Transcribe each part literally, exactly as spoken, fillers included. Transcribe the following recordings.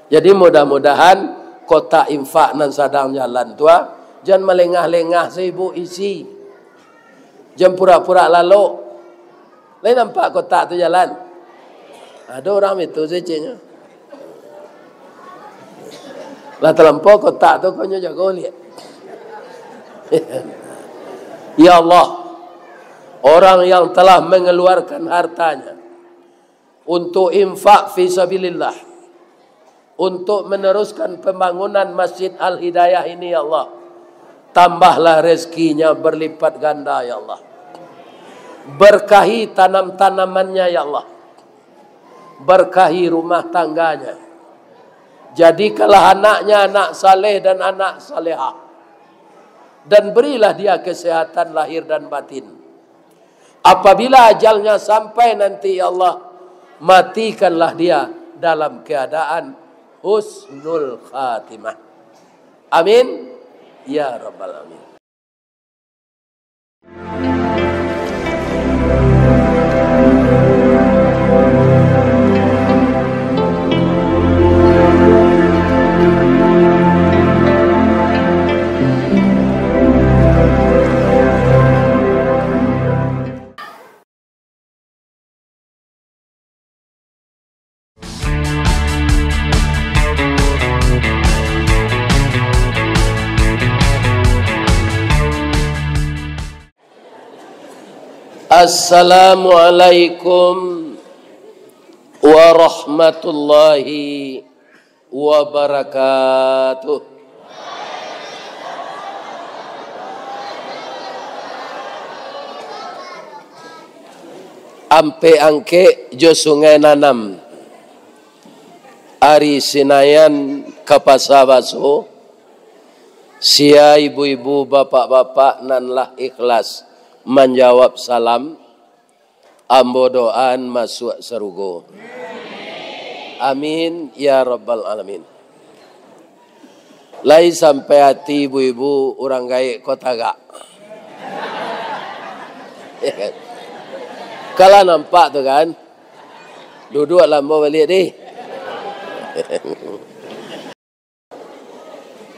Jadi, mudah-mudahan kotak infak nan sadang jalan tu, ah, jan malengah-lengah, sibuk isi. Jan pura-pura lalok. Lai nampak kotak tu jalan? Ado urang itu saciknyo. Lah talampau kotak tu, konyo jago liak. Ya Allah, orang yang telah mengeluarkan hartanya untuk infak fi sabilillah, untuk meneruskan pembangunan Masjid Al-Hidayah ini, ya Allah, tambahlah rezekinya berlipat ganda, ya Allah. Berkahi tanam-tanamannya, ya Allah. Berkahi rumah tangganya. Jadikanlah anaknya anak saleh dan anak salehah. Dan berilah dia kesehatan lahir dan batin. Apabila ajalnya sampai nanti, ya Allah, matikanlah dia dalam keadaan husnul khatimah. Amin, ya rabbal alamin. Assalamualaikum warahmatullahi wabarakatuh. Ampek Angkek jo Sungai Nanam, ari Sinayan ka Pasa Baso, sia ibu-ibu, bapak-bapak nan lah ikhlas manjawab salam, ambo doaan masuak sarugo. Amin, ya rabbal alamin. Lai sampai ati ibu-ibu urang gaek ko tagak. Kalah nampak tu kan? Duduaklah ambo baliak deh.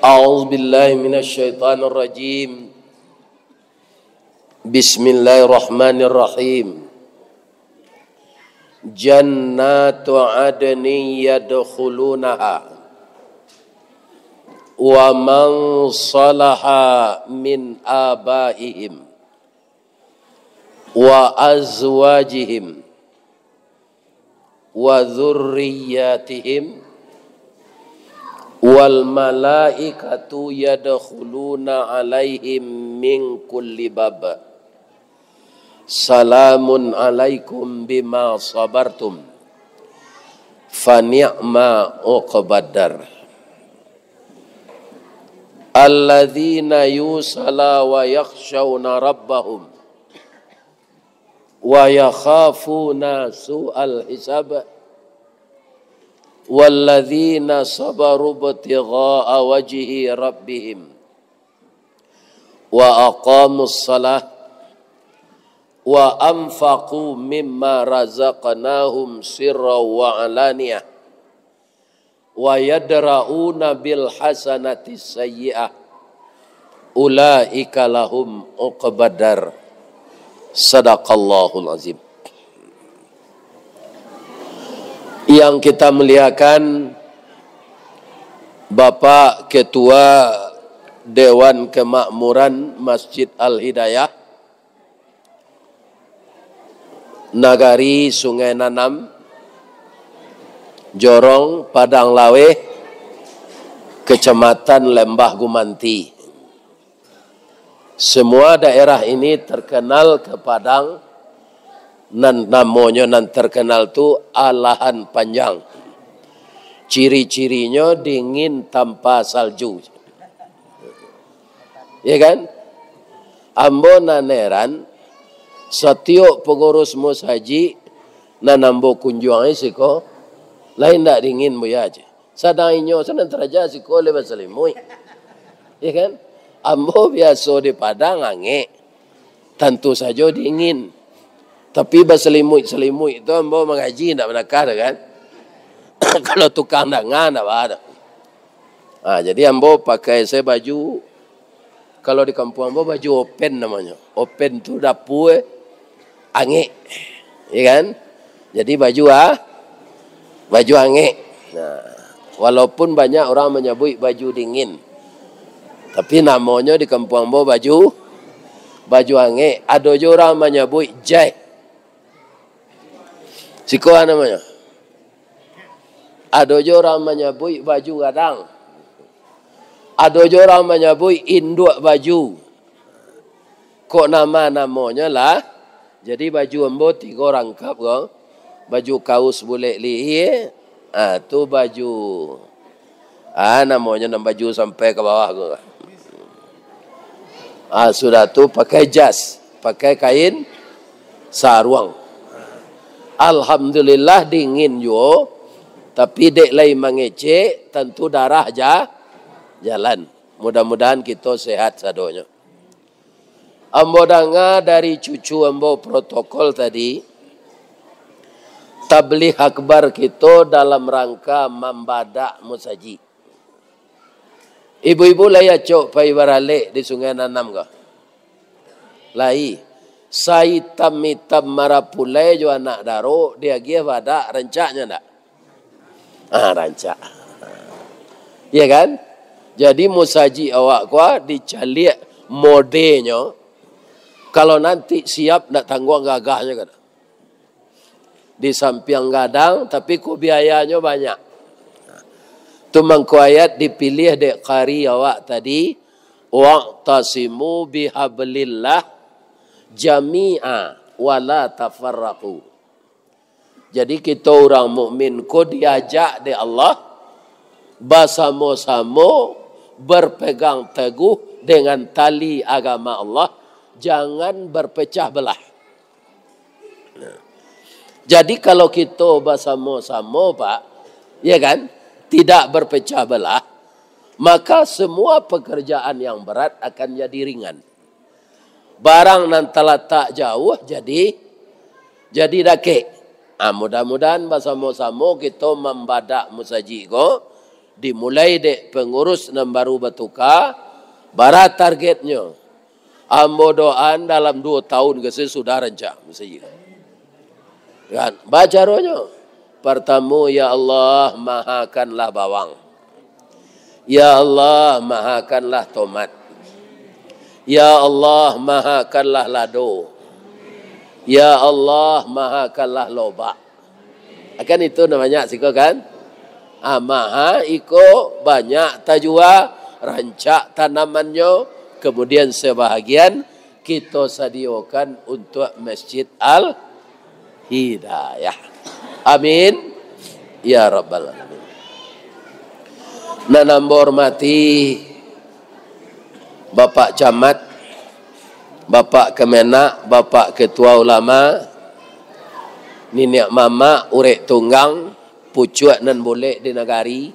A'udzubillahi minasyaitonirrajim. Bismillahirrahmanirrahim. Jannatu adnin yadkhulunaha wa man salaha min abaihim wa azwajihim wa dzurriyyatihim, wal malaikatu yadkhuluna alaihim min kulli bab. Salamun alaikum bima sabartum, fa ni'ma uqbaddar. Alladzina yusalla wa yakhshawna rabbahum wa yakhafuna su'al hisab, walladzina sabaru ibtigha'a wajhi rabbihim wa aqamus salah wa anfaqu mimma razaqnahum sirran wa alaniyah, wa yadra'una bil hasanati sayyi'ah, ulaika lahum uqbaddar. Sadaqallahul azim. Yang kita muliakan Bapak Ketua Dewan Kemakmuran Masjid Al-Hidayah, Nagari Sungai Nanam, Jorong Padang Laweh, Kecamatan Lembah Gumanti. Semua daerah ini terkenal ke Padang, nan namonyo nan terkenal tu Alahan Panjang. Ciri-cirinyo dingin tanpa salju. Ya kan? Ambo nan heran, satiok pangurus musajik nan ambo kunjuangi siko, lai ndak dingin, Buya, ceh. Sadang inyo sadang taraja siko lai basalimuik. Ya kan? Ambo biaso di Padang angek, tantu sajo dingin. Tapi basalimuik-salimuik tu ambo mangaji ndak manakah tu kan. Kalau tukang danga, ndak ba doh. Ha, jadi ambo pakai se baju, kalau di kampuang ambo baju open namonyo. Open tu dapua, eh, angek. Ya kan? Jadi baju, ah, baju angek. Nah, walaupun banyak orang manyabuik baju dingin. Tapi namonyo di kampuang ambo baju, baju angek. Ado jo urang manyabuik jas. Siko namonyo. Ado jo urang manyabuik baju gadang. Ado jo urang manyabuik induak baju. Kok nama-namonyo lah. Jadi baju ambo tigo rangkap ko. Baju kaus bulek lihia, ah, tu baju, ah, namonyo nan baju sampai ka bawah ko. Ah, sudah tu pakai jas, pakai kain saruang. Alhamdulillah dingin juo, tapi dek lai mangecek, tantu darah ja-, jalan. Mudah-mudahan kito sehat sadonyo. Ambo danga dari cucu ambo protokol tadi, tabligh akbar kito dalam rangka mambadak musajik. Ibu-ibu lai acok pai baralek di Sungai Nanam ko? Lai. Saitam-itam marapulai jo anak daro, diagiah badak, rancaknyo ndak? Ah, rancak. Ya kan? Jadi musajik awak ko dicaliak modenyo, kalau nanti siap ndak tangguang gagahnyo kan. Di sampiang gadang, tapi ko biayanyo banyak. Tu mangko ayat dipiliah dek qari awak tadi, "Wa'tasimu bihablillah jami'a wala tafarraqu." Jadi kito urang mukmin ko diajak dek Allah basamo-samo berpegang teguh dengan tali agama Allah, jangan berpecah belah. Nah. Jadi kalau kito basamo-samo, Pak, ya kan, tidak berpecah belah, maka semua pekerjaan yang berat akan jadi ringan. Barang nan talatak jauah jadi, jadi dakek. Ah, mudah-mudahan basamo-samo kito mambadak musajik ko, dimulai dek pangurus nan baru batuka, bara targetnyo. Ambo doaan dalam duo tahun ke se sudah rancak musajik. Kan? Bacaronyo. Partamo, "Ya Allah, mahakanlah bawang. Ya Allah, mahakanlah tomat. Ya Allah, mahakanlah lado. Ya Allah, mahakanlah lobak." Kan itu namanya siko kan? Ah, maha iko banyak tajua, rancak tanamannyo, kemudian sebahagian kito sadiokan untuak Masjid Al-Hidayah. Amin. Ya Rabbal Alamin. Nan ambo hormati Bapak Camat, Bapak Kemenak, Bapak Ketua Ulama, niniak mamak, urek tunggang, pucuak nan bulek di nagari,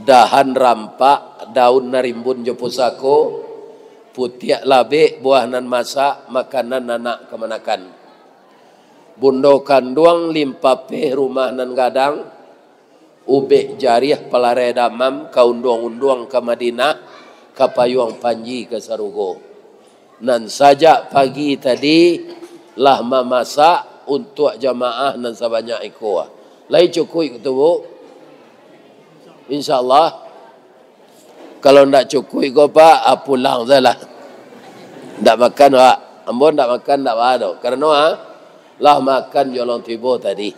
dahan rampak, daun nan rimbun jo pusako, putiak labek, buah nan masak, makanan anak kamanakan. Bundo kanduang limpapeh rumah nan gadang, ubek jariah palarai damam ka unduang-unduang ka Madinah, ka payuang panji ka sarugo. Nan sajak pagi tadi lah mamasak untuak jamaah nan sabanyak iko. Lai cukuik tu, Bu? Insya Allah. Kalau ndak cukuik ko, Pak, ah, pulang sajolah. Ndak makan, Pak. Ambo ndak makan, ndak ba doh. Karano, ah, lah makan jolong tibo tadi.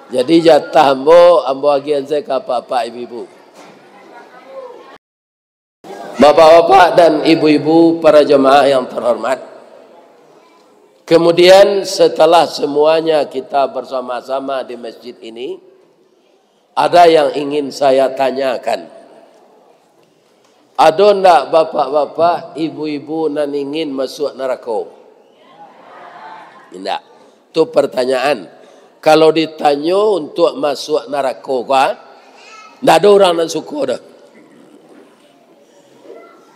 Jadi jatah ambo, ambo agiahan sajo ka apak-apak, ibu-ibu. Bapak-bapak dan ibu-ibu, para jamaah yang terhormat. Kemudian setelah semuanya kita bersama-sama di masjid ini, ada yang ingin saya tanyakan. Ado ndak bapak-bapak, ibu-ibu nan ingin masuak narako? Indak. Tu pertanyaan. Kalau ditanyo untuak masuak narako ko, ah, ndak ado urang nan suko doh.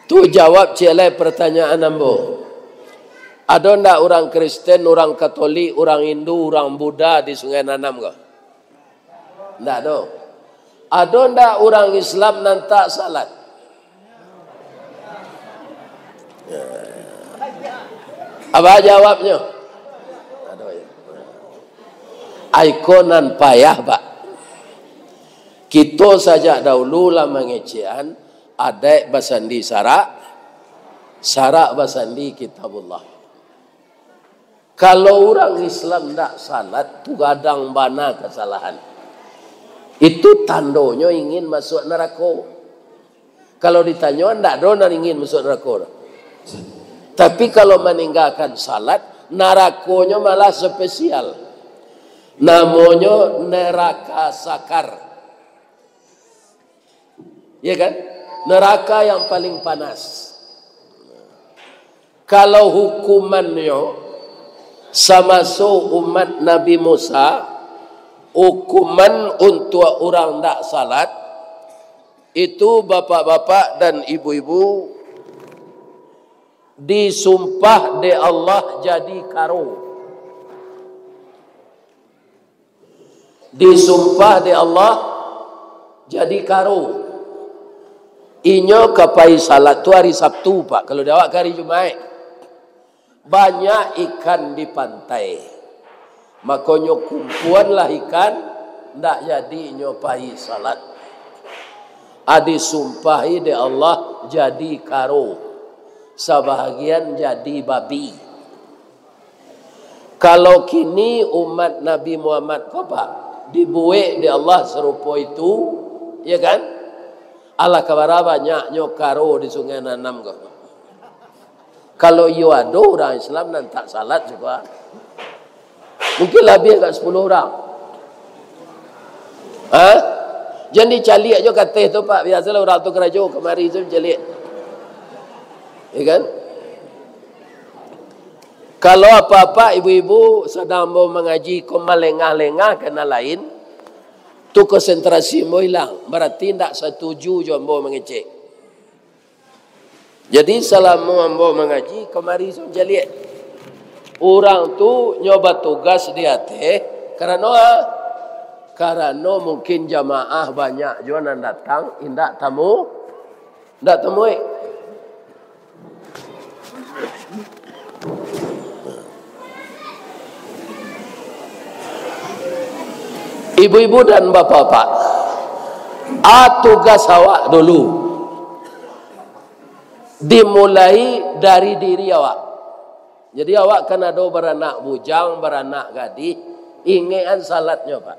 Tu jawab ciek lai pertanyaan ambo. Ado ndak urang Kristen, urang Katolik, urang Hindu, urang Buddha di Sungai Nanam ko? Ndak ado. Ado ndak urang Islam nan tak salat? Apa jawabnyo? Ado, ya. Iko nan payah, Pak. Kito sajak dahulu lah mangecekan adaik basandi syarak, syarak basandi Kitabullah. Kalau urang Islam ndak salat, tu gadang bana kasalahan. Itu tandonyo ingin masuak narako. Kalau ditanyo, ndak ado nan ingin masuak narako. Tapi kalau maninggakan salat, narakonyo malah spesial. Namonyo neraka sakar. Ya kan? Neraka yang paling panas. Kalau hukumannyo, samaso umat Nabi Musa, hukuman untuak urang ndak salat, itu bapak-bapak dan ibu-ibu, disumpah dek Allah jadi karo. Disumpah dek Allah jadi karo. Inyo ka pai salat tu hari Sabtu, Pak. Kalau di awak ka hari Jumaik. Banyak ikan di pantai. Makonyo kumpuanlah ikan, ndak jadi inyo pai salat. A, disumpahi dek Allah jadi karo. Sabahagian jadi babi. Kalau kini umat Nabi Muhammad ko, Pak, dibuek dek Allah sarupo itu, ya kan? Alah, ka bara banyaknyo karo di Sungai Nanam ko. Kalau iyo ado urang Islam nan tak salat juo, mungkin labiah agak sapuluah urang. Ha? Jan dicaliak jo ka ateh tu, Pak. Biasolah urang tu karajo kamari tu dicaliak. Ya kan? Kalau apak-apak, ibu-ibu, sadang ambo mangaji ko malengah-lengah ka nan lain, tu konsentrasi ambo ilang. Barati ndak satuju jo ambo mangecek. Jadi, salamo ambo mangaji, kamari tu caliak. Urang tu nyo batugas di ateh, karano, karano mungkin jamaah banyak juo nan datang, indak tamu, indak tamuik. Ibu-ibu dan bapak-bapak, a, tugas awak dulu. Dimulai dari diri awak. Jadi, awak kan ado baranak bujang, baranak gadih, ingekan salatnyo, Pak.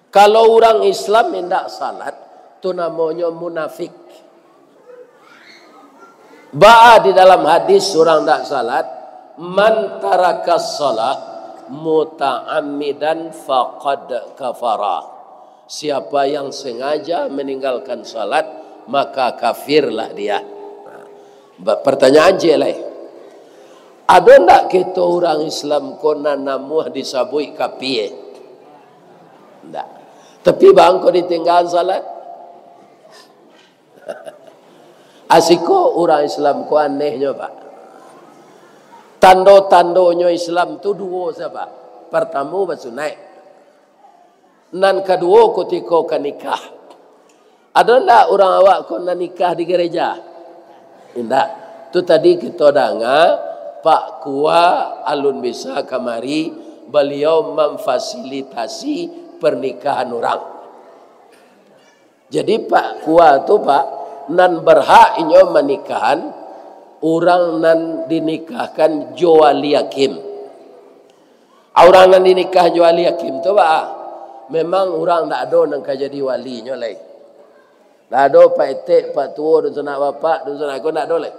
Kalau urang Islam indak salat, tu namonyo munafik. Baa di dalam hadis urang ndak salat, "Man tarakas shalah muta'ammidan faqad kafara." Siapa yang sengaja meninggalkan salat, maka kafirlah dia. Ba-, pertanyaan ciek lai. Ado ndak kito urang Islam ko nan namuah disabuik kapie? Ndak. Tapi bangko ditinggaan salat. Asiko urang Islam ko anehnyo, Pak. Tando-tandonyo Islam tu duo sa, Pak. Partamo, basunaik. Nan kaduo, kutiko ka nikah. Ado ndak urang awak ko nan nikah di gereja? Indak. Tu tadi kito danga, Pak Kua alun bisa kamari, baliau mamfasilitasi pernikahan urang. Jadi, Pak Kua tu, Pak, nan berhak inyo manikahan urang nan dinikahkan jo wali hakim. Urang nan dinikah jo wali hakim tu, Pak, memang urang ndak ado nan ka jadi walinyo lai. Ndak ado Pak Etek, Pak Tuo, dunsanak bapak, dunsanak ko ndak ado lai.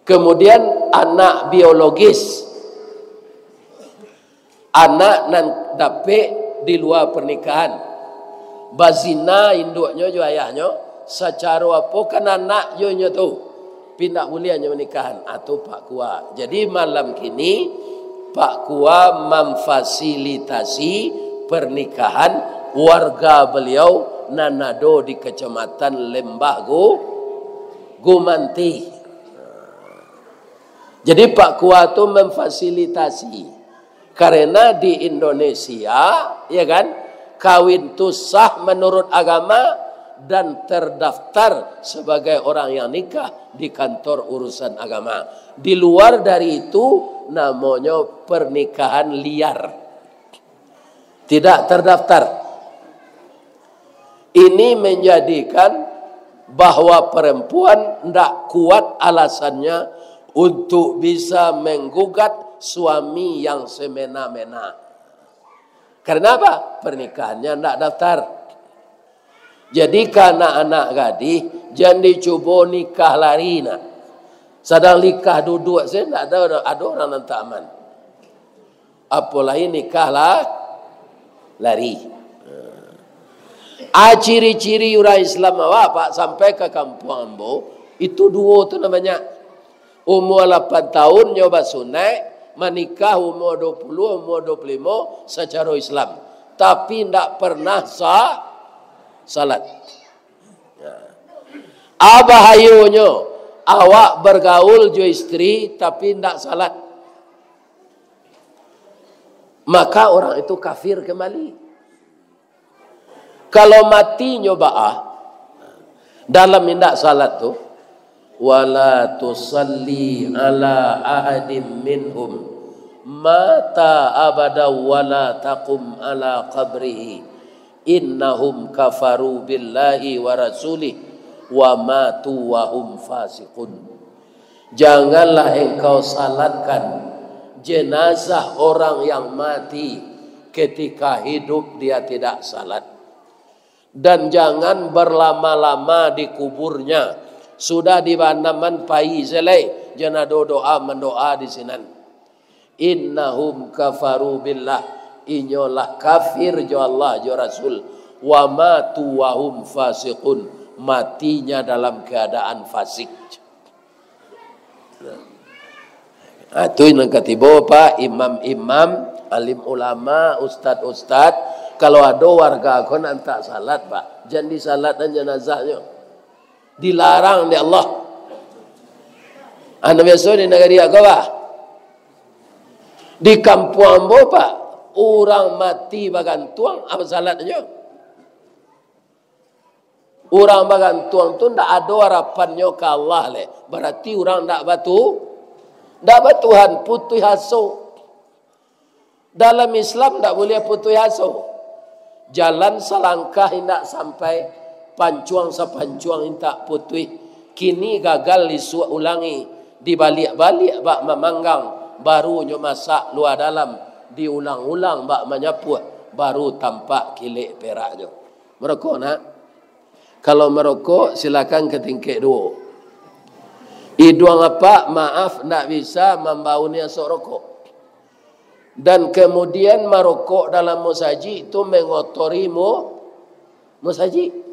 Kemudian, anak biologis, anak nan dapek di lua pernikahan, bazina induaknyo jo ayahnyo, sacaro apo kan anak jo inyo tu, tapi ndak buliah nyo manikahan, atau Pak Kua. Jadi, malam kini, Pak Kua mamfasilitasi pernikahan warga beliau nan ado di Kecamatan Lembah Gu-, Gumanti. Jadi Pak Kua tu memfasilitasi. Karena di Indonesia, ya kan, kawin tu sah menurut agama dan terdaftar sebagai orang yang nikah di kantor urusan agama. Di luar dari itu, namonyo pernikahan liar. Tidak terdaftar. Ini menjadikan bahwa perempuan ndak kuat alasannya untuk bisa menggugat suami yang semena-mena. Karena apa? Pernikahannya ndak daftar. Jadi, ka anak-anak gadih, jan dicubo nikah lari nak. Sadang nikah duduak se, ndak ado, ado urang nan tak aman. Apolai nikah lah, lari. Ah, ciri-ciri urang Islam awak, Pak, sampai ka kampuang ambo, itu duo tu namonyo. Umua lapan taun nyo basunaik, manikah umua duo puluah, umua duo puluah limo sacaro Islam. Tapi ndak pernah sa-, salat. Ah, bahayonyo, awak bergaul jo istri, tapi ndak salat. Maka orang itu kafir kembali. Kalau mati nyo baa, dalam indak salat tu, "Wala tusalli ala ahadim minhum mata abada wala taqum ala qabrihi, innahum kafaru billahi wa rasulih, wa matu wa hum fasiqun." Janganlah engkau salatkan jenazah orang yang mati ketika hidup dia tidak salat. Dan jangan berlama-lama di kuburnya. Sudah dibanaman pai selai, jan ado doa mandoa di sinan. Innahum kafaru billah, inyo lah kafir jo Allah jo Rasul. Wa matu wa hum fasiqun, matinya dalam keadaan fasik. Nah, tu nan katibo, Pak, imam-imam, alim ulama, ustad-ustad, kalau ado warga ko nan tak salat, Pak, jan disalatkan janazahnyo. Dilarang dek Allah. Anu biaso di nagari ko, Pak. Di kampuang ambo, Pak, urang mati bagantuang, apo salatnyo? Urang bagantuang tu ndak ado arapannyo ka Allah leh. Barati urang ndak batu-, ndak batuhan, putuih aso. Dalam Islam ndak buliah putuih aso. Jalan salangkah indak sampai, pancuang sapancuang indak putuih. Kini gagal isuak ulangi, dibaliak-baliak bak mamanggang, baru nyo masak lua dalam, diulang-ulang bak manyapuah, baru tampak kilek peraknyo. Marokok nak? Kalau marokok, silakan ka tingkek duo. Iduang apak, maaf, ndak bisa mambauni asok rokok. Dan kemudian marokok dalam musajik tu mangotori mu-, musajik.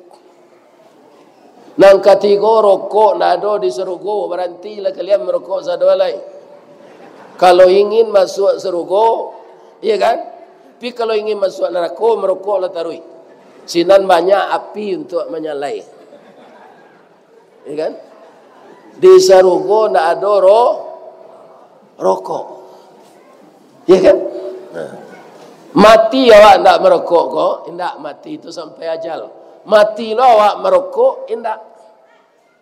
Nan katigo, rokok ndak ado di sarugo, barantilah kalian marokok sado lai. Kalau ingin masuak sarugo, iya kan? Tapi kalau ingin masuak narako, marokoklah taruih. Sinan banyak api untuak manyalai. Iya kan? Di sarugo ndak ado ro-, rokok. Iya kan? Nah. Mati awak ndak marokok ko, indak mati tu sampai ajal. Mati lo awak marokok, indak.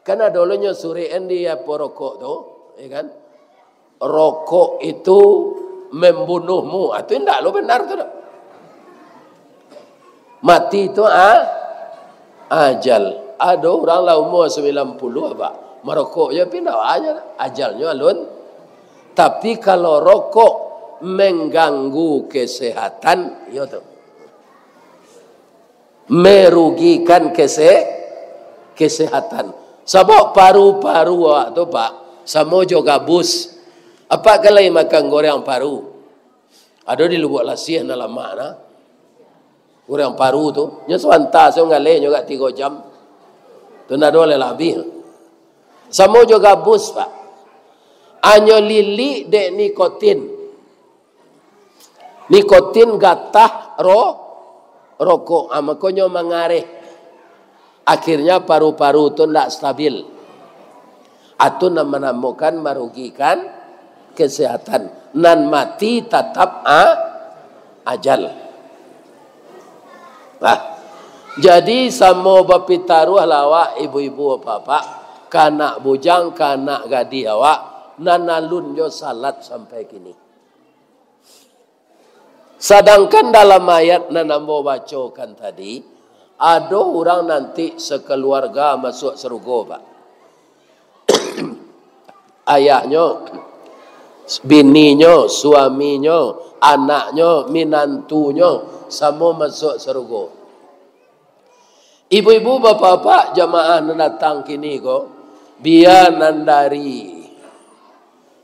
Kan ado lo nyo surek kan di apo rokok tu, iya kan? Rokok itu membunuhmu. Ah, tu indak lo benar tu doh. Mati tu, ah, ajal. Ado urang lah umur sembilan puluh, Pak. Marokok je pindah aja, ajalnyo alun. Tapi kalau rokok mengganggu kesehatan, iyo tu. Merugikan kese-, kesehatan. Sabab paru-paru awak tu, Pak, samo jo gabus. Apak kan lai makan goreng paru? Ado di Lubuak Lasiah nan lamak nah. Goreng paru tu, nyo sabanta sajo ngaleh nyo agak tigo jam. Tu ndak ado lai labiah. Samo jo gabus, Pak. Anyo lilik dek nikotin. Nikotin gatah ro-, rokok, ah, makonyo mangareh. Akhirnya paru-paru tu ndak stabil. Atau nan manamokan marugikan kesehatan. Nan mati tatap a-, ajal. Nah, jadi samo bapitaruahlah awak ibu-ibu bapak-bapak, ka anak bujang, ka anak gadih awak, nan alun jo salat sampai kini. Sadangkan dalam ayat nan ambo bacokan tadi, ado urang nanti sakaluarga masuak sarugo, Pak. Ayahnyo, bininyo, suaminyo, anaknyo, minantunyo, samo masuak sarugo. Ibu-ibu, bapak-bapak, jamaah nan datang kini ko, bia nan dari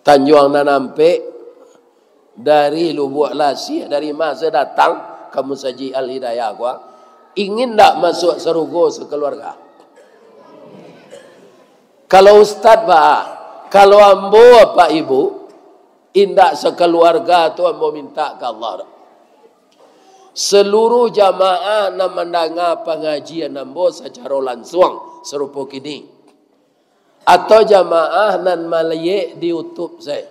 Tanjuang Nan Ampek, dari Lubuak Lasiah, dari ma se datang ka Musajik Al-Hidayah ko, ingin ndak masuak sarugo sakaluarga? Kalau ustad, baa? Kalau ambo, apak ibu, indak sakaluarga tu ambo mintak ka Allah. Seluruh jamaah nan mandanga pangajian ambo sacaro lansuang sarupo kini, atau jamaah nan maliek di YouTube se.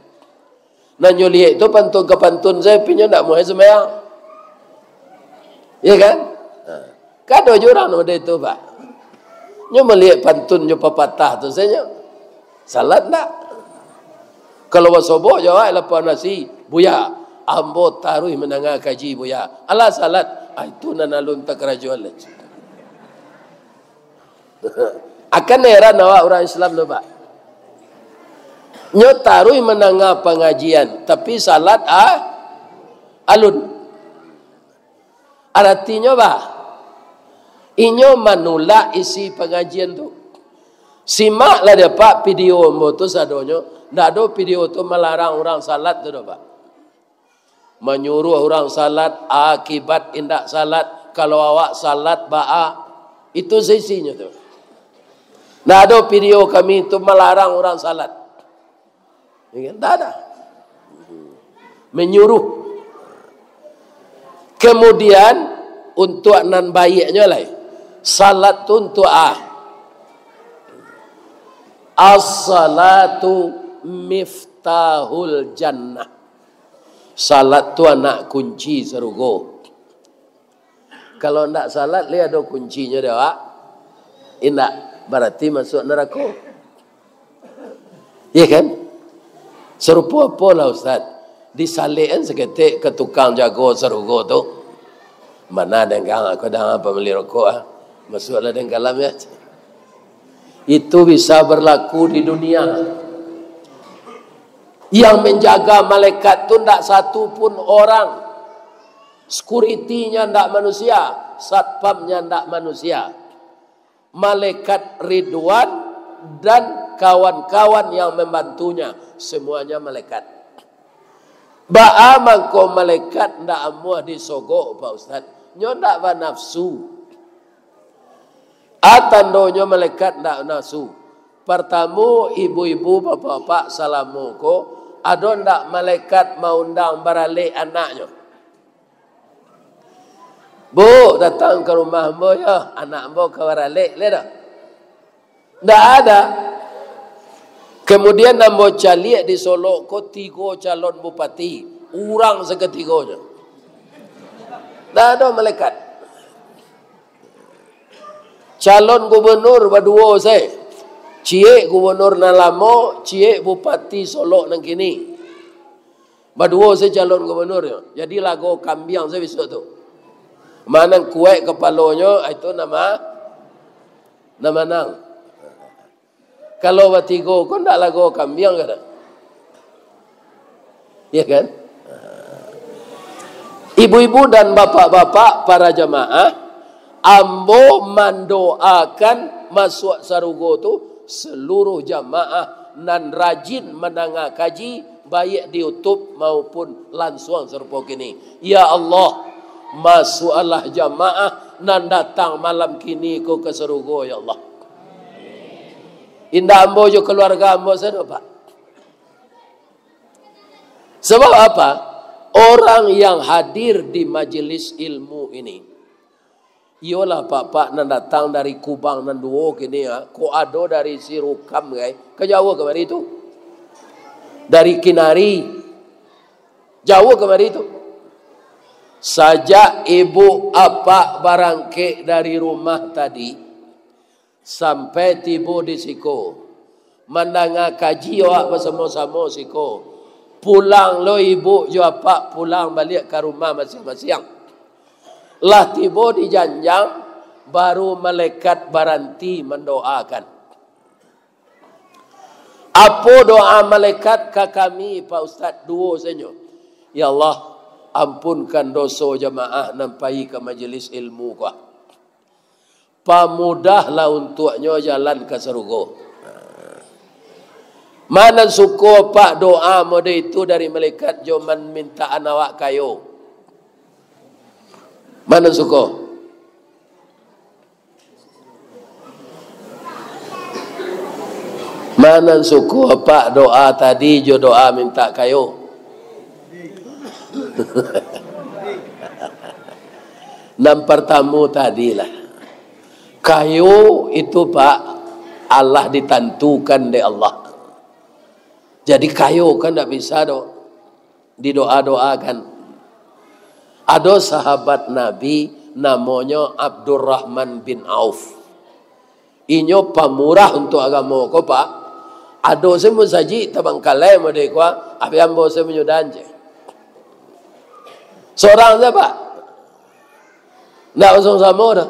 Nan nyo liek tu pantun ka pantun se, tapi nyo ndak muhai sumbayang. Iya kan? Ha. Kan ado jo urang model tu, Pak. Nyo maliek pantun nyo papatah tu sajo. Salat ndak? Kalau basobok jo awak lapau nasi, "Buya, ambo taruih mandanga kaji, Buya." Alah salat, ah, itu nan alun takarajo lai. Akan heran awak urang Islam tu, Pak. Nyo taruih mandanga pangajian, tapi salat, ah, alun. Aratinyo, bah, inyo manulak isi pangajian tu. Simaklah dek Apak video ambo tu sadonyo. Ndak ado video tu malarang urang salat tu doh, Pak. Manyuruah urang salat, akibat indak salat, kalau awak salat, baa. Itu se isinyo tu. Ndak ado video kami tu malarang urang salat. Ya kan? Ndak ada. Menyuruh. Kemudian, untuak nan baiaknyo lai, salat tu untuak a. As-salatu miftahul jannah. Salat tu anak kunci sarugo. Kalau ndak salat, lai ado kuncinyo dek awak? Indak. Barati masuak narako. Iya kan? Sarupo apolah, Ustaz? Disalek kan saketek ka tukang jago sarugo tu. Mana denggang aku dah pambali rokok, ah. Masuaklah dengkalam, ya. Itu bisa berlaku di dunia. Yang menjaga malaikat tu ndak satu pun orang. Security-nya ndak manusia, satpamnya ndak manusia. Malaikat Ridwan dan kawan-kawan yang membantunya, semuanya malaikat. Baa mangko malaikat ndak amuah disogok, Pak Ustaz? Nyo ndak banafsu. A tandonyo malaikat ndak nafsu. Partamo, ibu-ibu, bapak-bapak, salamo ko, ado ndak malaikat maundang baralek anaknyo? "Bu, datang ka rumah ambo yo, anak ambo ka baralek lai dah." Ndak ada. Kemudian ambo caliak di Solok ko tigo calon bupati, urang sakatigonyo. Ndak ado malaikat. Calon gubernur baduo se. Ciek gubernur nan lamo, ciek bupati Solok nan kini. Baduo se calon gubernur nyo. Jadi lago kambiang se bisuak tu. Ma nan kuaik kapalonyo, ah, itu nan ma-, nan manang. Kalau batigo ko ndak lago kambiang ka ndak? Ya kan? Ibu-ibu dan bapak-bapak, para jamaah, ambo mandoakan masuak sarugo tu seluruh jamaah nan rajin mandanga kaji, baiak di YouTube maupun lansuang sarupo kini. Ya Allah, masuaklah jamaah nan datang malam kini ko ka sarugo, ya Allah. Indak ambo jo kaluarga ambo sajo, Pak. Sabab apa? Orang yang hadir di majelis ilmu ini, iyolah, Pak-pak nan datang dari Kubang nan duo kini, ah, kok ado dari Sirukam, gai, ka jauah kamari tu. Dari Kinari, jauah kamari tu. Sajak ibu apak barangkek dari rumah tadi, sampai tibo di siko, mandanga kaji awak basamo-samo siko, pulang lo ibu jo apak pulang baliak ka rumah masiang-masiang. Lah tibo di janjang, baru malaikat baranti mandoakan. Apo doa malaikat ka kami, Pak Ustaz? Duo sajo. Ya Allah, ampunkan doso jamaah nan pai ka majelis ilmu ko. Pamudahlah untuaknyo jalan ka sarugo. Ma nan suko, Pak, doa model itu dari malaikat jo mamintaan awak kayo? Ma nan suko? Ma nan suko, Pak, doa tadi jo doa minta kayo? Nan partamo tadi lah. Kayo itu, Pak, alah ditantukan dek Allah. Jadi kayo kan ndak bisa doh didoa-doakan. Ado sahabat Nabi namonyo Abdurrahman bin Auf. Inyo pamurah untuak agamo ko, Pak. Ado se musajik Tabangkalai model ko, abih ambo se manyudahan je. Sorang se, Pak. Ndak usung samo doh.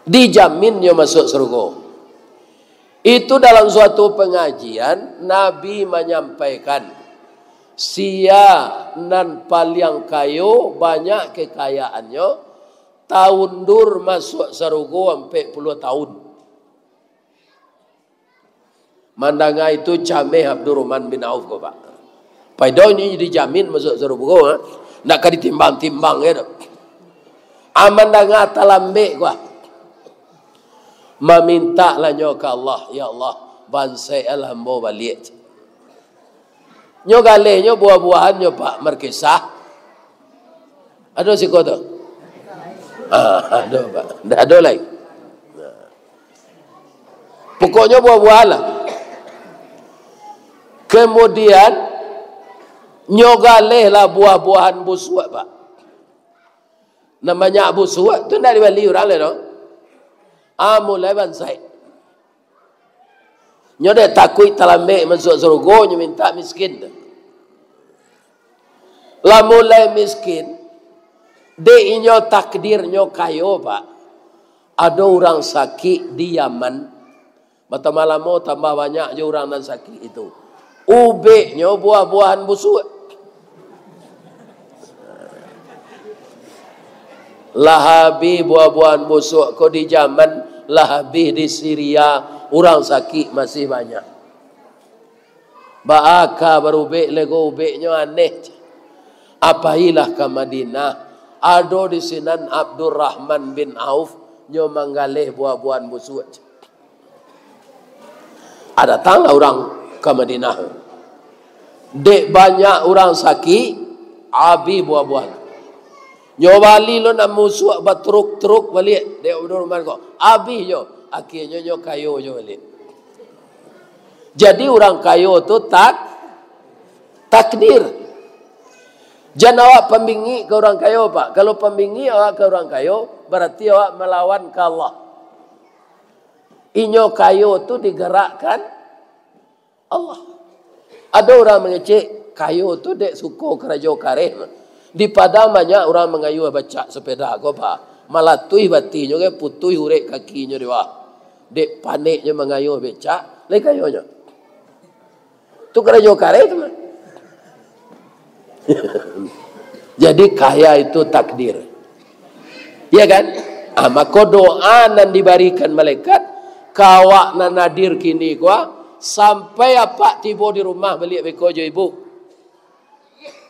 Dijaminnyo masuak sarugo. Itu dalam suatu pangajian, Nabi manyampaikan, sia nan paliang kayo, banyak kekayaannyo, taundur masuak sarugo ampek puluah taun. Mandanga itu cameh Abdurrahman bin Auf ko, Pak. Paido inyo dijamin masuak sarugo, ha? Ndak ka ditimbang-timbang, ya, doh. Ah, mandanga talambek ko, ah. Mamintaklah nyo ka Allah, "Ya Allah, bansaiklah ambo baliak." Nyo galehnyo buah-buahannyo, Pak, markisah. Ado siko tu? Ah, ado, Pak. Ndak ado lai. Pokoknyo buah-buahan lah. Kemudian, nyo galeh lah buah-buahan busuak, Pak. Nan banyak busuak tu ndak dibali urang lai doh. Ah, mulai bansaik. Nyo dek takuik talambek masuak sarugo, nyo mintak miskin tu. Lah mulai miskin, dek inyo takdirnyo kayo, Pak. Ado urang sakik di Yaman, batambah lamo tambah banyak jo urang nan sakik itu. Ubeknyo buah-buahan busuak. Lah abih buah-buahan busuak ko di Yaman, lah abih di Syria, urang sakik masih banyak. Baa ka barubek lego ubeknyo, aneh. Apailah ka Madinah, ado di sinan Abdurrahman bin Auf, nyo manggaleh buah-buahan busuak. Ah, datanglah urang ka Madinah. Dek banyak urang sakik, abih buah-buahan. Nyo bali lo nan busuak batruk-truk baliak, dek Abdurrahman ko. Abih nyo, akhirnyo nyo kayo jo baliak. Jadi urang kayo tu tak-, takdir. Jan awak pambingik ka urang kayo, Pak. Kalau pambingik awak ka urang kayo, barati awak malawan ka Allah. Inyo kayo tu digerakkan Allah. Ado urang mangecek, kayo tu dek suko karajo kareh. Di Padang banyak urang mangayuah bacak sapeda ko, Pak. Malatuih batinyo, kan, putuih urek kakinyo di bawah. Dek paneknyo mangayuah becak, lai kayonyo. Tu karajo kareh tu mah. Jadi kaya itu takdir. Ya kan? Ah, mako doa nan dibarikan malaikat ka awak nan hadir kini ko, sampai apak tibo di rumah baliak beko jo ibu.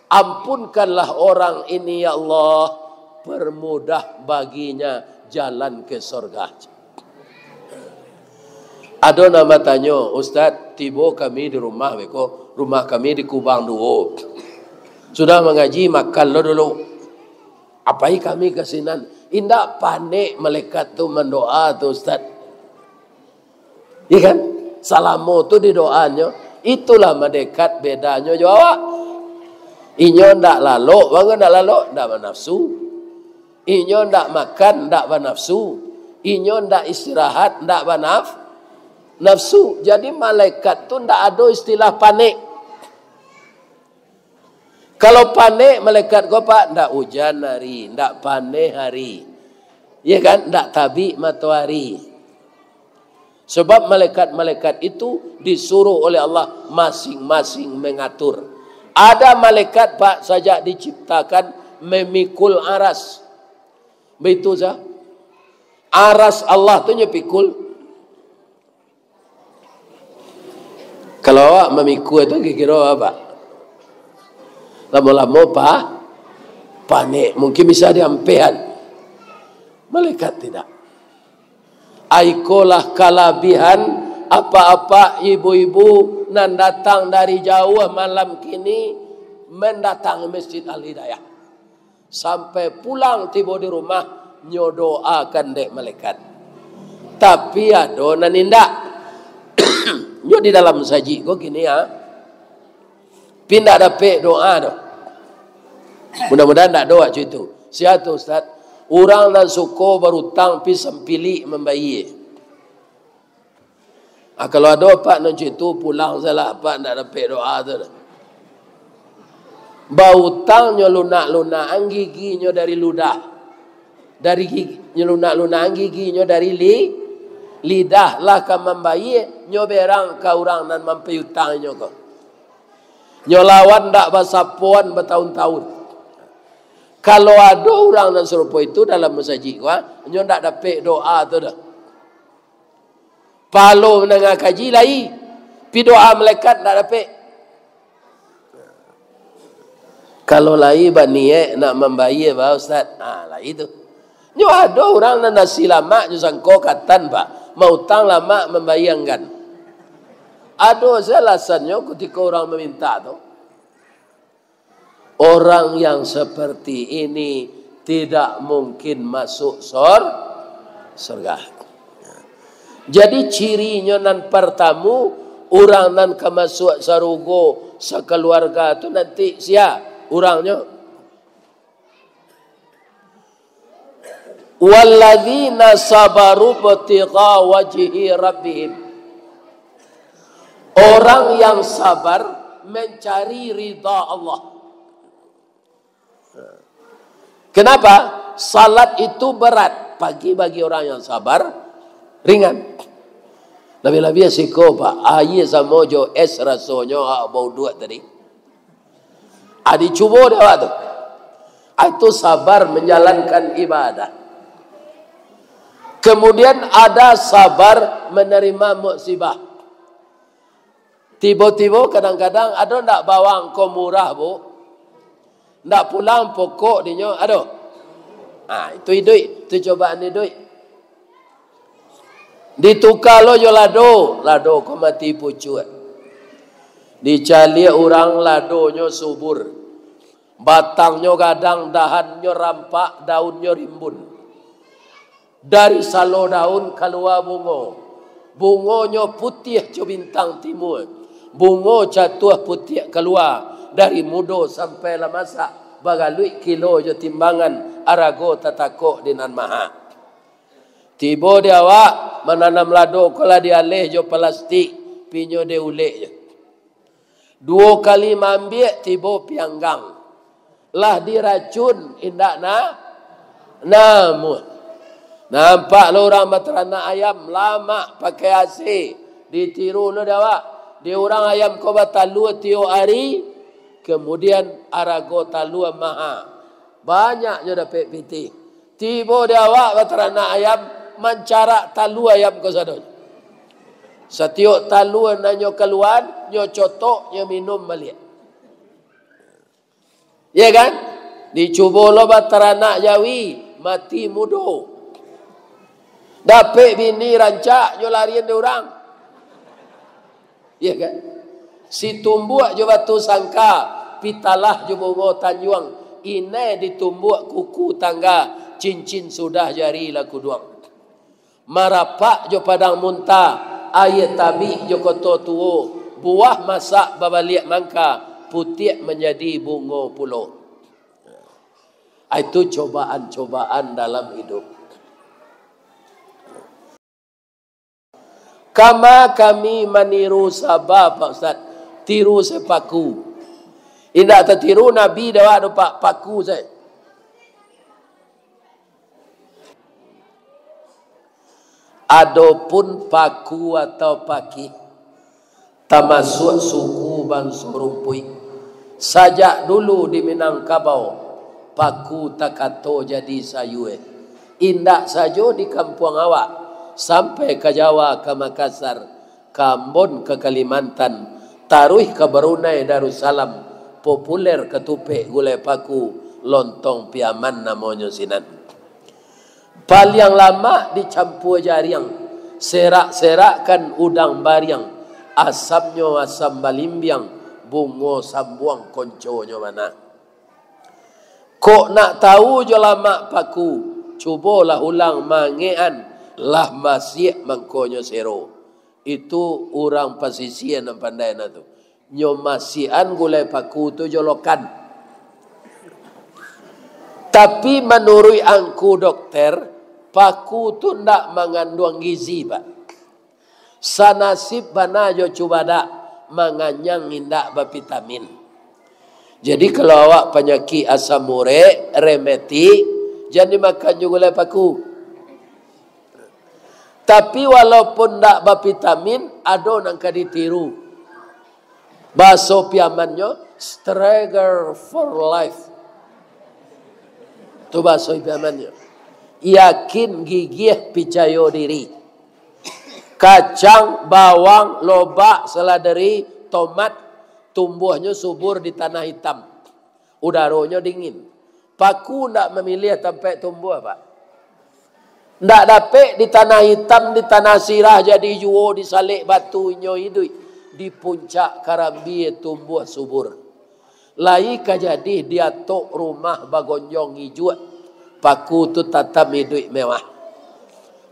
Ampunkanlah orang ini, ya Allah, permudah baginya jalan ke sorga. Ado nan batanyo, "Ustaz, tibo kami di rumah beko, rumah kami di Kubang Duo. Sudah mangaji, makan lo dulu. Apai kami ka sinan." Indak panek malaikat tu mandoa tu, Ustaz. Iya kan? Salamo tu didoanyo, Itulah malaikat bedanyo jo awak. Inyo ndak lalok, bangun ndak lalok, ndak banafsu. Inyo ndak makan, ndak banafsu. Inyo ndak istirahat, ndak banaf-, nafsu. Jadi, malaikat tu ndak ado istilah panek. Kalau panek, malaikat ko, Pak, ndak ujan hari, ndak paneh hari. Ya kan? Ndak tabik matoari. Sebab malaikat-malaikat itu disuruh oleh Allah masing-masing mengatur. Ada malaikat, Pak, sajak diciptakan memikul aras. Baitu sa. Aras Allah tu nyo pikul. Kalau awak mamikul tu kiro-kiro apa? Lamo-lamo pa-, panek. Mungkin bisa diampehan. Malaikat tidak. Ikolah kalabihan apak-apak ibu-ibu nan datang dari jauah malam kini mandatangi Masjid Al-Hidayah. Sampai pulang tibo di rumah, nyo doakan dek malaikat. Tapi ado nan indak. Nyo di dalam sajik ko kini, ah. Pi ndak dapek doa doh. Mudah-mudahan ndak ado waktu itu. Sia tu, Ustaz? Urang nan suko barutang pi sampilik mambayie. Ah, kalau ado, Pak, nan cak itu, pulang salah, Pak, ndak dapek doa tu. Bautang nyo lunak-lunakan giginyo dari ludah. Dari gigi, nyo lunak-lunakan giginyo dari li-, lidah, lah ka mambayie, nyo berang ka urang nan mampiutang inyo ko. Nyo lawan ndak basapoan batahun-tahun. Kalau ado urang nan sarupo itu dalam masajik ko, ah, nyo ndak dapek doa tu doh. Palo mandanga kaji lai, pi doa malaikat ndak dapek. Kalau lai baniaik nak mambayie ba Ustaz, ha, lai tu. Nyo ado urang nan nasi lamak nyo sangko katan, Pak, mautang lamak mambayie anggan. Ado se alasannyo kutiko urang mamintak tu. Orang yang seperti ini tidak mungkin masuk sor-, sorga. Jadi, cirinyo nan partamo, urang nan ka masuak sarugo sakaluarga tu nanti sia urangnyo? "Walladzina sabaru ibtigha wajhi rabbihim." Orang yang sabar mencari ridha Allah. Kenapa? Salat itu berat. Pagi bagi orang yang sabar, ringan. Labiah-labiah siko, Pak. Aia samo jo es rasonyo, ah, bauduak tadi. Ah, dicubo dek awak tu. Ah, itu sabar menjalankan ibadah. Kemudian ada sabar menerima musibah. Tibo-tibo kadang-kadang ado ndak bawang ko murah, Bu? Ndak pulang pokok dinyo, ado? Ah, itu iduik, itu cobaan iduik. Dituka lo jo lado, lado ko mati pucuak. Dicaliak urang ladonyo subur. Batangnyo gadang, dahannyo rampak, daunnyo rimbun. Dari salo daun kalua bungo. Bungonyo putiah co bintang timua. Bungo catuah putiak kalua, dari mudo sampai lah masak, bagaluik kilo jo timbangan, arago tatakok di nan maha. Tibo di awak, mananam lado ko lah dialeh jo palastik, pinyo dek ulek jo. Duo kali maambiak, tibo pianggang. Lah diracun, indak na-, namuah. Nampak lo urang bataranak ayam, lamak pakai A C, ditiru lo dek awak. Di urang ayam ko batalua tiok ari, kemudian arago talua maha. Banyaknyo dapek pitih. Tibo di awak bataranak ayam, mancarak talua ayam ko sadonyo. Satiok talua nan nyo kalua, nyo cotok, nyo minum baliak. Ya kan? Dicubo lo bataranak jawi, mati mudo. Dapek bini rancak, nyo larian dek urang. Ya kan? Situmbuak jo Batusangka, Pitalah jo Bungo Tanjuang, inai ditumbuak kuku tangga, cincin sudah jari lah kuduang. Marapak jo Padang Muntah, Aia Tabik jo Koto Tuo, Buah masak babaliak mangka, putiak manjadi bungo pulo. Ah, itu cobaan-cobaan dalam hidup. Kama kami maniru saba, Pak Ustaz? Tiru se paku. Indak tatiru Nabi dek awak do, Pak, paku se. Adopun paku atau pakih, tamasuak suku banso rumpuik. Sajak dulu di Minangkabau, paku takato jadi sayua. Indak sajo di kampuang awak, sampai ka Jawa, ka Makassar, ka Ambon, ka Kalimantan, taruih ka Brunei Darussalam, populer katupek gulai paku, lontong Piaman namonyo sinan. Paliang lamak dicampua jariang, serak-serakkan udang bariang, asamnyo asam balimbiang, bungo sambuang konconyo bana. Kok nak tahu jo lamak paku, cubolah ulang mangekan, lah masiak mangkonyo sero. Itu urang pasisia nan pandai nah tu. Nyo masiakan gulai paku tu jolokan. Tapi manuruik angku dokter, paku tu ndak manganduang gizi, Pak. Sanasib bana jo cubadak, manganyang indak bavitamin. Jadi, kalau awak panyakik asam urek, rematik, jan dimakan jo gulai paku. Tapi, walaupun ndak bavitamin, ado nan ka ditiru. Bahaso Piamannyo, struggle for life. Tu bahaso Piamannyo. Yakin, gigih, picayo diri. Kacang, bawang, lobak, seladeri, tomat, tumbuahnyo subur di tanah itam. Udaronyo dingin. Paku ndak mamiliah tampaik tumbuah, Pak. Ndak dapek di tanah itam, di tanah sirah jadi juo, di salek batu inyo iduik, di puncak karambia tumbuah subur. Lai ka jadi di atok rumah bagonjong ijuak, paku tu tatam iduik mewah.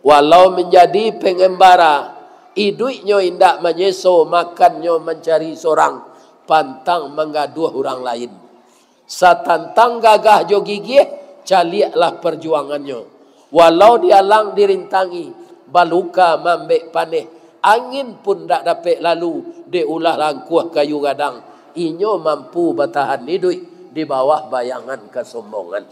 Walau manjadi pangambara, iduiknyo indak manyeso, makannyo mancari sorang, pantang manggaduah urang lain. Satantang gagah jo gigih, caliaklah parjuangannyo. Walau dialang dirintangi, baluka maambek paneh, angin pun ndak dapek lalu, dek ulah langkuah kayu gadang, inyo mampu batahan iduik di bawah bayangan kasombongan.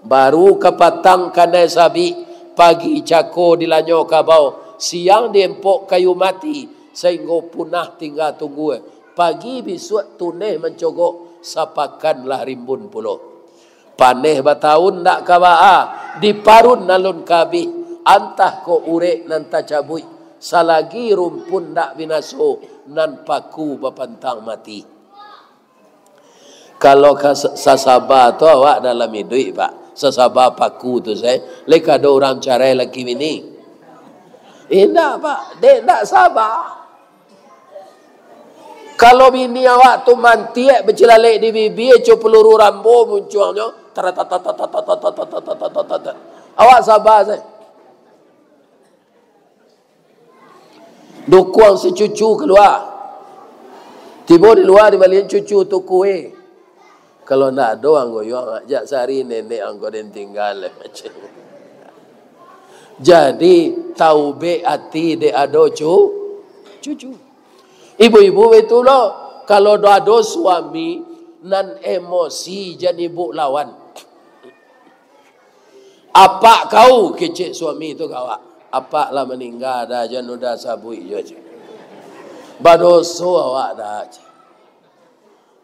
Baru kapatang kanai sabik, pagi cako dilanyo kabau, siang diempok kayu mati, sainggo punah tingga tunggua. Pagi bisuak tuneh mancogok, sapakan lah rimbun pulo. Paneh batahun ndak ka baa, diparun alun ka abih, antah kok urek nan tacabuik, salagi rumpun ndak binaso, nan paku bapantang mati. Kalau ka sa-, sasaba tu awak dalam iduik, Pak, sasaba paku tu, sai, lai ka ado urang carai laki bini. Indak, Pak, dek ndak saba. Kalau bini awak tu mantiak bacilalek di bibia, co peluru Rambo muncuangnyo, taratatatatatatatatatatatatatat. Awak saba se. Dukuang si cucu kalua. Tibo di lua dibalian cucu tu kue. Kalau ndak ado, ang goyuang, jak sari nenek ang ko den tingga. Jadi, taubek ati dek ado cu-, cucu. Ibu-ibu baitulah, kalau dah ado suami nan emosi jan ibu lawan. "Apak kau," kecek suami tu ka awak. "Apak lah maningga dah, jan udah sabuik juo," cek. "Badoso awak dah," cek.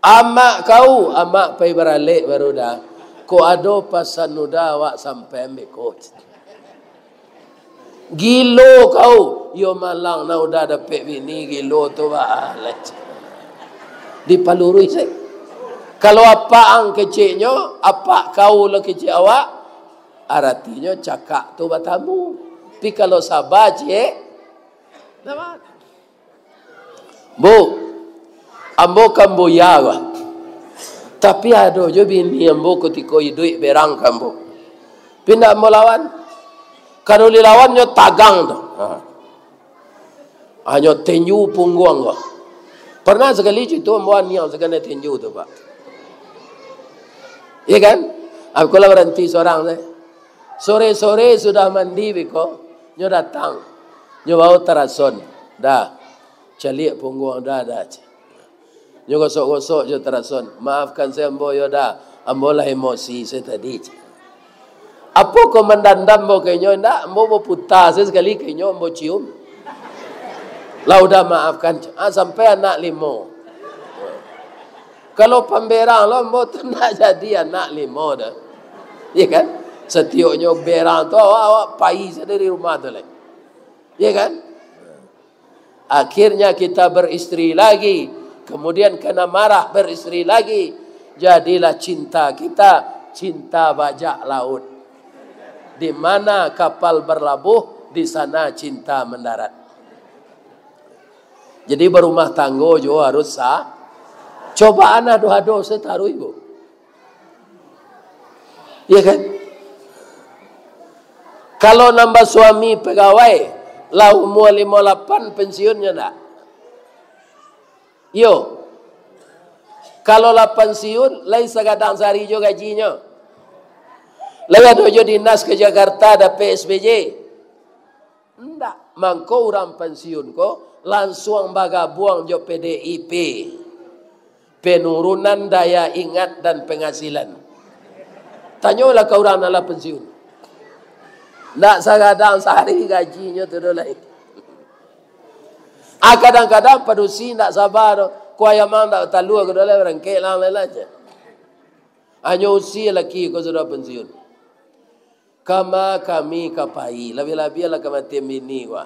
"Amak kau," amak pai baralek baru dah. "Kok ado pasan udah awak sampaian beko," cek. "Gilo kau." "Iyo malang, nah udah dapek bini gilo tu, bah." Dipaluruih se. Kalau apak ang keceknyo, "Apak kau lah kecek awak," aratinyo cakak tu batamu. Tapi kalau saba, cek, dapat. "Bu, ambo kan buya ko. Tapi ado jo bini ambo kutiko iduik berang ka ambo. Tapi ndak ambo lawan. Kalau dilawan nyo tagang tu. Ha. Hanyo tenju pungguang ko. Pernah sakali cucu ambo aniang sakana tinju tu, Pak. Iya kan? Aku lah baranti surang deh. Sore-sore sudah mandi biko, nyo datang. Nyo bawa tarason. Dah. Caliak pungguang dah, dah. Nyo gosok-gosok jo tarason. "Maafkan sajo ambo, yo dah. Ambo lah emosi sajo tadi." Apo ko mandandam ambo ka inyo? Indak, ambo baputa sajo sakali ka inyo ambo cium. Lah udah maafkan. Ah, sampai anak limo. Kalau pamberang lo ambo tu ndak jadi anak limo dah. Iya kan? Satioknyo berang tu awak, awak pai sajo dari rumah tu lai. Iya kan? Akhirnya kita beristri lagi, kemudian kena marah beristri lagi. Jadilah cinta kita cinta bajak laut. Di mana kapal berlabuh, di sana cinta mendarat. Jadi barumah tanggo juo harus sa-, cobaan ado-ado sajo taruih, Bu. Iya kan? Kalau nan basuami pegawai, lah umua limo lapan pensiunnyo ndak? Iyo. Kalau lah pensiun, lai sagadang sahari jo gajinyo. Lai ado jo dinas ka Jakarta dapek S P J. Ndak, mangko urang pensiun ko lansuang bagabuang jo P D I P. Penurunan daya ingat dan penghasilan. Tanyolah ka urang nan lah pensiun. Ndak sagadang sahari gajinyo tu doh lai. Ah, kadang-kadang padusi ndak saba doh. Kuah ayam ang ndak batalua ko doh lai, barangkek lah, lai lah je. Hanyo usia laki ko sudah pensiun. Kama kami ka pai, labiah-labiah lah kamatian bini ko.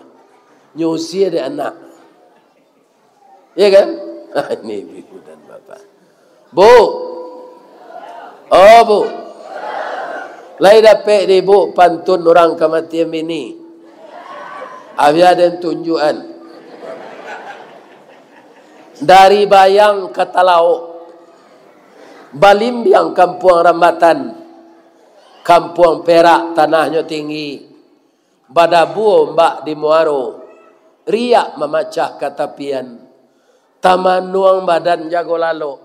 Nyo usia dek anak. Iya kan? Ini ibu dan bapak. Bu. Oh, Bu. Lai dapek di Ibu pantun urang kamatian bini? Abih den tunjuakan. Dari Bayang ka Talaok, balimbiang kampuang Rambatan, kampuang Perak tanahnyo tinggi, badabua ombak di muaro, riak mamacah ka tapian, tamanuang badan jago lalok,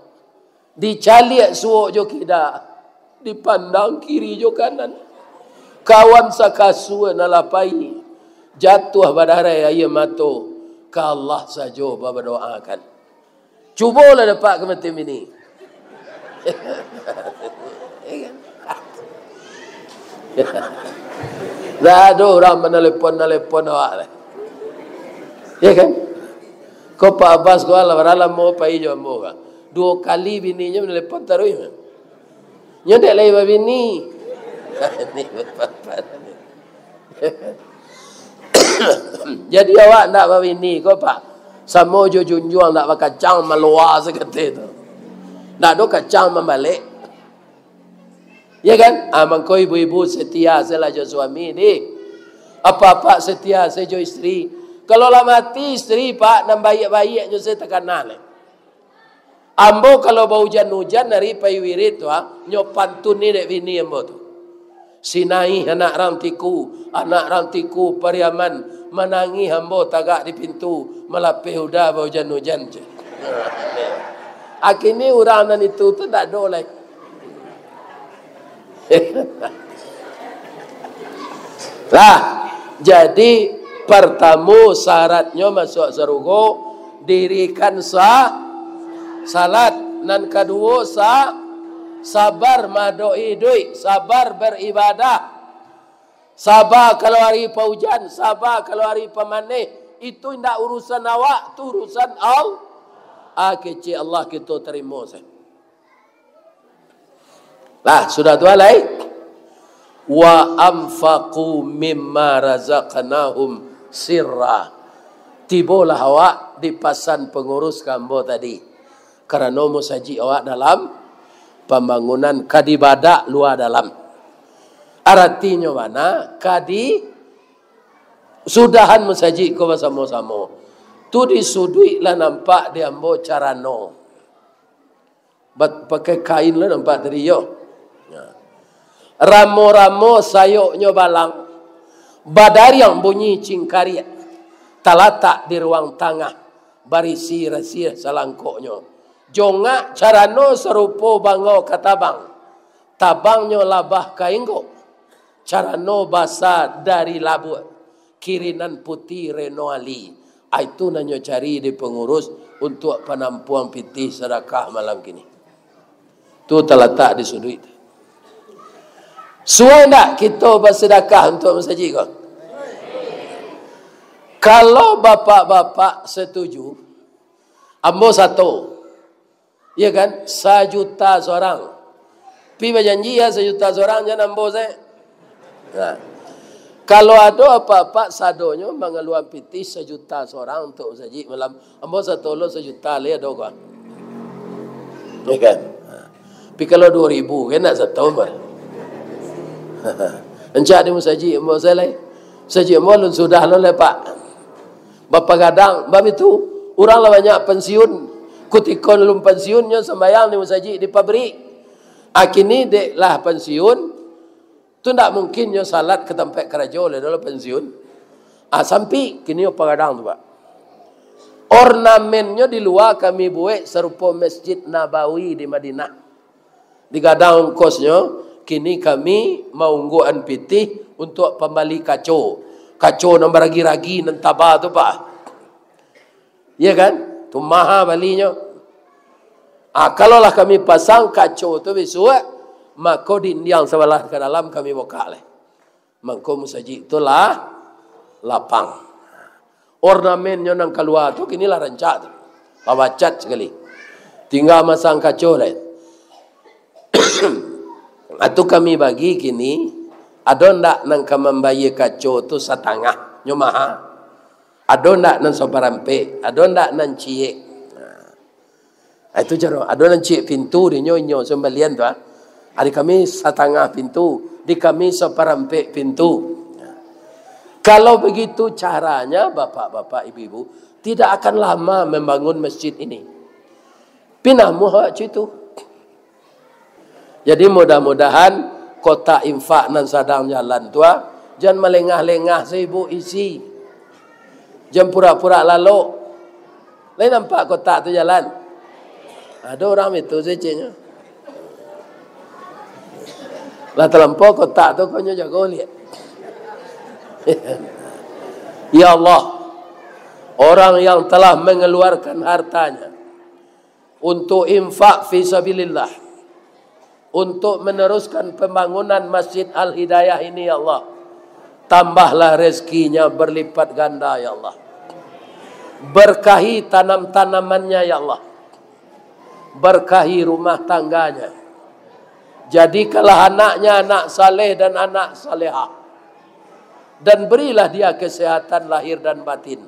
dicaliak suok jo kida, dipandang kiri jo kanan. Kawan sakasua nan lah pai, jatuah badarai aia mato, ka Allah sajo badoakan. Cubolah dapek kamatian bini. Ndak ado urang manalepon-nalepon awak lai. Ya kan? Ko Pak Abbas ko alah, bara lamo pai jo ambo ka. Duo kali bininyo manalepon taruih. Nyo dek lai babini. Ini bapak. Jadi awak ndak babini ko, Pak. Samo jo junjuang ndak bakacang, maloa sakate tu. Ndak ado kacang mambalek. Ya kan? Ah, mangko ibu-ibu setia sajolah jo suami, dih. Apak-apak setia sajo jo istri. Kalau lah mati istri, Pak, nan baiak-baiaknyo sajo takana lai. Ambo kalau baujan-ujan ari pai wirid tu, ah, nyo pantuni dek bini ambo tu. Si Naih anak rang Tiku, anak rang Tiku Pariaman, manangih ambo tagak di pintu, malapeh uda baujan-ujan, ceh. Akini urang nan itu tu ndak ado lai. Lah, jadi, partamo syaratnyo masuak sarugo, dirikan sa-, salat. Nan kaduo, sa-, sabar maadoki iduik, sabar baribadah. Saba kalau ari paujan, saba kalau ari pamaneh. Itu indak urusan awak, tu urusan Al-, ah, kecek Allah kito tarimo sajo. Lah, sudah tu alai. "Wa anfaqu mimma razaqnahum sirra." Tibolah awak dipasan pangurus ka ambo tadi. Karano musajik awak dalam pambangunan, ka dibadak lua dalam. Aratinyo bana, ka di sudahan musajik ko basamo-samo. Tu di suduik lah nampak di ambo carano. Bat-, pakai kain lah nampak tadi yo. Ya. Ramo-ramo sayoknyo balang, badariang bunyi cingkariak, talatak di ruang tangah. barisi-risi salangkoknyo. Jongak carano sarupo bangau ka tabang, tabangnyo labah ka inggok, carano basa dari labuak, kirinan putih Reno Ali. Ah, itu nan nyo cari di pangurus untuak panampuang pitih sadakah malam kini. Tu talatak di suduik tu. Suai ndak kito basadakah untuak masajik ko? Kalau bapak-bapak setuju, ambo sato. Iya kan? Sajuta sorang. Pi bajanji ya, sajuta sorang, jan ambo se. Nah. Kalau ado apak-apak sadonyo mangaluan pitih sajuta sorang untuak masajik malam, ambo sato lo sajuta lai ado ko. Iya kan? Nah. Tapi kalau duo ribu kan ndak sato mah. Rancak di masajik ambo se lai. Masajik ambo alun sudah lo lai, Pak. Bapagadang, bab itu, urang lah banyak pensiun. Kutiko alun pensiun, nyo sambayang di masajik, di pabrik. Ah, kini dek lah pensiun, tu ndak mungkin nyo salat ka tampek karajo lai, dah lah pensiun. Ah, sampik, kini bapagadang tu, Pak. Ornamennyo di lua kami buek sarupo Masjid Nabawi di Madinah. Digadang ongkosnyo, kini kami maungguan pitih untuak pambali kaco. Kaco nan baragi-ragi, nan taba tu, Pak. Iya kan? Tu maha balinyo. Ah, kalau lah kami pasang kaco tu bisuak, mako dindiang sabalah ka dalam kami bukak lai. Mangko masajik tu lah lapang. Ornamennyo nan kalua tu kini lah rancak tu. Lah bacat sakali. Tingga masang kaco lai. Atu kami bagi kini, ado ndak nan ka mambayia kaco tu satangah? Nyo maha. Ado ndak nan saparampek? Ado ndak nan ciek? Nah. Ah, itu caro. Ado nan ciek pintu, dinyo inyo sambalian tu, ah. Ah, di kami satangah pintu, di kami saparampek pintu. Kalau begitu caranya, bapak-bapak, ibu-ibu, tidak akan lama membangun masjid ini. Pinamuah awak cuy tu. Jadi, mudah-mudahan kotak infak nan sadang jalan tu, ah, jan malengah-lengah, sibuk isi. Jan pura-pura lalok. Lai nampak kotak tu jalan? Ado urang itu sacinyo. Lah talampau kotak tu, kok nyo jago liak. Ya Allah, orang yang telah mengeluarkan hartanya untuk infak fi sabilillah, untuk meneruskan pembangunan Masjid Al-Hidayah ini, ya Allah. Tambahlah rezekinya berlipat ganda, ya Allah. Berkahi tanam-tanamannya, ya Allah. Berkahi rumah tangganya. Jadikanlah anaknya anak saleh dan anak salehah. Dan berilah dia kesehatan lahir dan batin.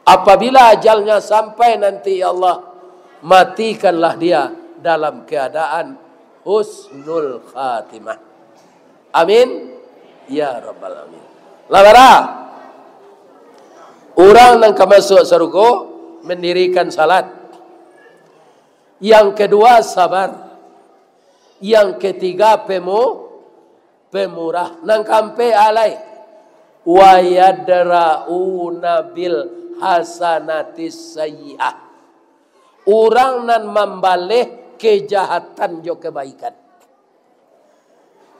Apabila ajalnya sampai nanti, ya Allah, matikanlah dia dalam keadaan husnul khatimah. Amin. Ya Rabbal Alamin. Lah bara? Urang nan ka masuak sarugo, mandirikan salat. Yang kedua, sabar. Yang ketiga, pemu-, pemurah. Nan kaampek, alai. Wa yadra'una bil hasanatis sayyi'ah. Urang nan mambaleh kejahatan jo kebaikan.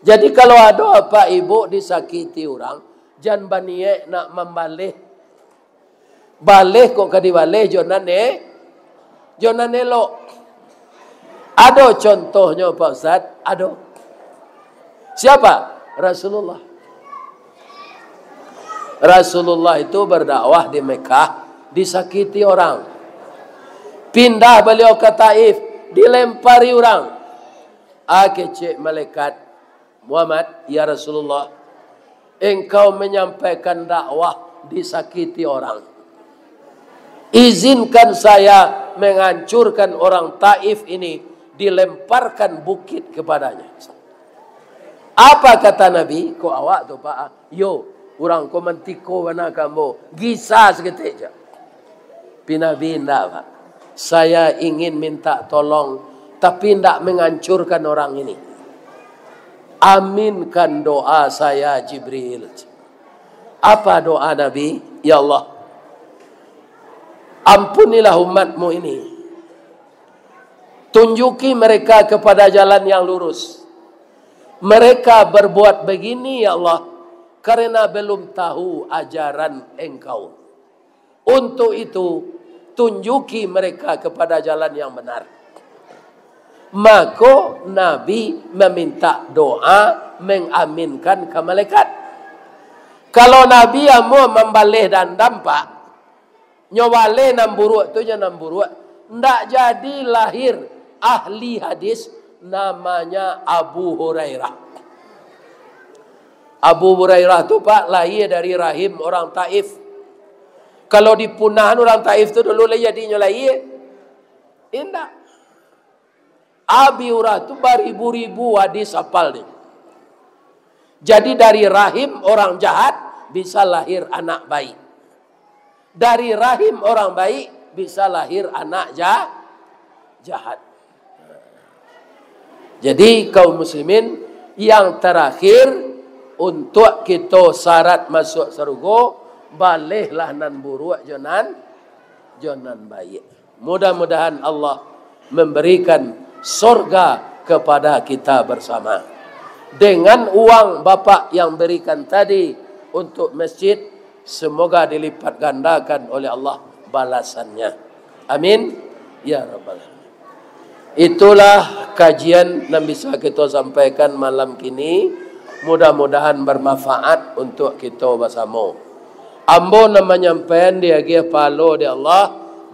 Jadi, kalau ado apak ibuk disakiti urang, jan baniaik nak mambaleh. Baleh kok ka dibaleh jo nan e-, jo nan elok. Ado contohnyo, Pak Ustaz? Ado. Siapa? Rasulullah. Rasulullah itu berdakwah di Mekah, disakiti orang. Pindah beliau ka Taif, dilempari orang. Ah, kecek malaikat, "Muhammad, ya Rasulullah, engkau menyampaikan dakwah, disakiti orang. Izinkan saya menghancurkan orang Taif ini, dilemparkan bukit kepadanya." Apa kata Nabi? Kok awak tu, Pak? Yo, urang ko mantiko bana ka ambo. Gisa saketek je. Tapi Nabi indak, Pak. "Saya ingin minta tolong, tapi indak menghancurkan orang ini. Aminkan doa saya, Jibril." Apa doa Nabi? "Ya Allah, Ampunilah umatmu ini. Tunjuki mereka kepada jalan yang lurus. Mereka berbuat begini, ya Allah, karena belum tahu ajaran Engkau. Untuk itu, tunjuki mereka kepada jalan yang benar. Mako Nabi meminta doa mengaminkan ka malaikat. Kalau Nabi amuah mambaleh dandam, Pak, nyo baleh nan buruak tu jo nan buruak, ndak jadi lahir ahli hadis namanya Abu Hurairah. Abu Hurairah tu, Pak, lahia dari rahim orang Taif. Kalau dipunahan orang Taif tu dulu, lai jadi nyo lahia? Indak. Abi Hurairah tu baribu-ribu hadis hafal ni. Jadi dari rahim orang jahat bisa lahir anak baik. Dari rahim orang baik bisa lahir anak ja-, jahat. Jadi kaum muslimin, yang terakhir untuk kito syarat masuk sarugo, balehlah nan buruak jo nan, jo nan baik. Mudah-mudahan Allah memberikan sorga kepada kita bersama. Dengan uang Bapak yang berikan tadi untuk masjid, semoga dilipat gandakan oleh Allah balasannya. Amin. Ya Rabbal Alamin. Itulah kajian nan bisa kita sampaikan malam kini. Mudah-mudahan bermanfaat untuk kita bersama. Ambo nan manyampaian diagiah pahalo dek Allah,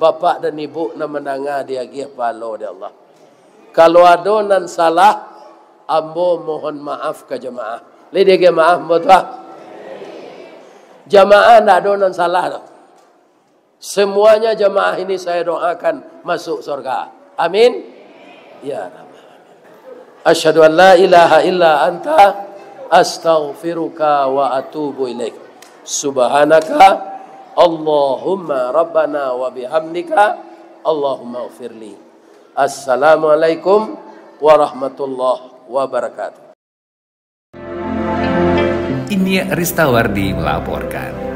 bapak dan ibu nan mandanga diagiah pahalo dek Allah. Kalau ado nan salah, ambo mohon maaf ka jamaah. Lai diagiah maaf ambo tu, ah? Jamaah ndak ado nan salah tu. Semuanya jamaah ini saya doakan masuk surga. Amin. Ya Rabbal Alamin. Asyhadu an la ilaha illa anta, astaghfiruka wa atubu ilaik. Subhanaka Allahumma Rabbana wa bihamdika, Allahumma gfirli. Assalamualaikum warahmatullahi wabarakatuh. Inyiak Ristawardi melaporkan.